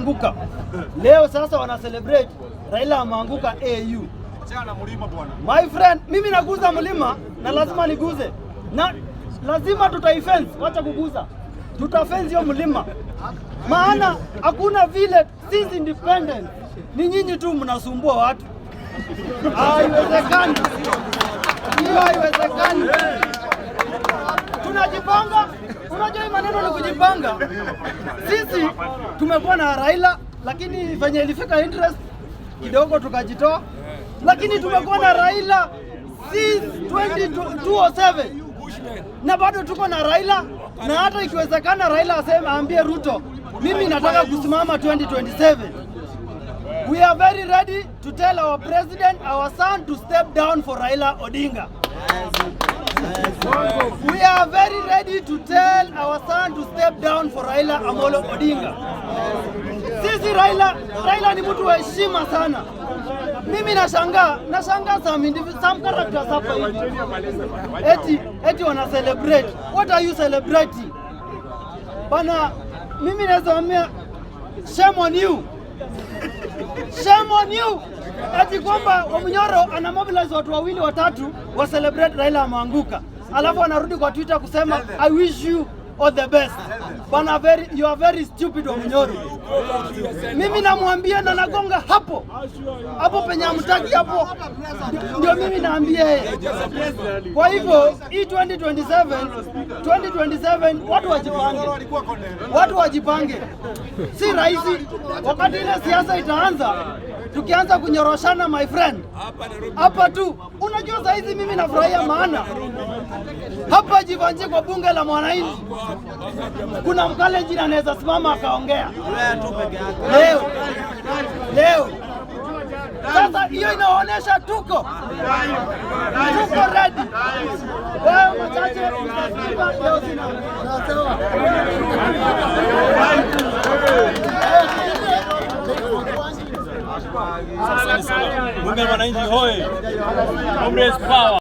ameanguka. Leo sasa wana celebrate Raila ameanguka AU. My friend, mimi naguza mlima na lazima niguze, na lazima tutaifence. Wacha kuguza, tutafence hiyo mlima, maana hakuna vile sisi independent, ni nyinyi tu mnasumbua watu. Haiwezekani, hiyo haiwezekani. Tunajipanga. Unajua hii maneno ni kujipanga. Sisi tumekuwa na Raila, lakini venye ilifika interest kidogo tukajitoa, lakini tumekuwa na Raila since 2007 na bado tuko na Raila, na hata ikiwezekana Raila aseme, aambie Ruto, mimi nataka kusimama 2027. We are very ready to tell our president, our son, to step down for Raila Odinga. We are very ready to tell our son to step down for Raila Amolo Odinga. Sisi Raila ni mtu wa heshima sana. Mimi nashangaa some characters hapa hivi. Eti wana celebrate. What are you celebrating? Bana, mimi naweza waambia shame on you. Shame on you. Ati kwamba Wamunyoro ana mobilize watu wawili watatu wa celebrate Raila ameanguka, alafu anarudi kwa Twitter kusema, "I wish you all the best." Bana, you are very stupid, Wamunyoro. Mimi namwambia na nagonga hapo hapo penye hamtaki hapo, ndio mimi naambia yeye. Kwa hivyo hii 2027, 2027 watu wajipange, watu wajipange, si rahisi. Wakati ile siasa itaanza, tukianza kunyoroshana, my friend, hapa tu. Unajua saa hizi mimi nafurahia, maana hapa Jeevanjee kwa bunge la mwananchi kuna Mkalenjin anaweza simama akaongea leo leo. Sasa hiyo inaonyesha tuko ready. Wewe machache mtasikiza leo sina. Sawa. Bunge la Mwananchi hoye! Comrades power!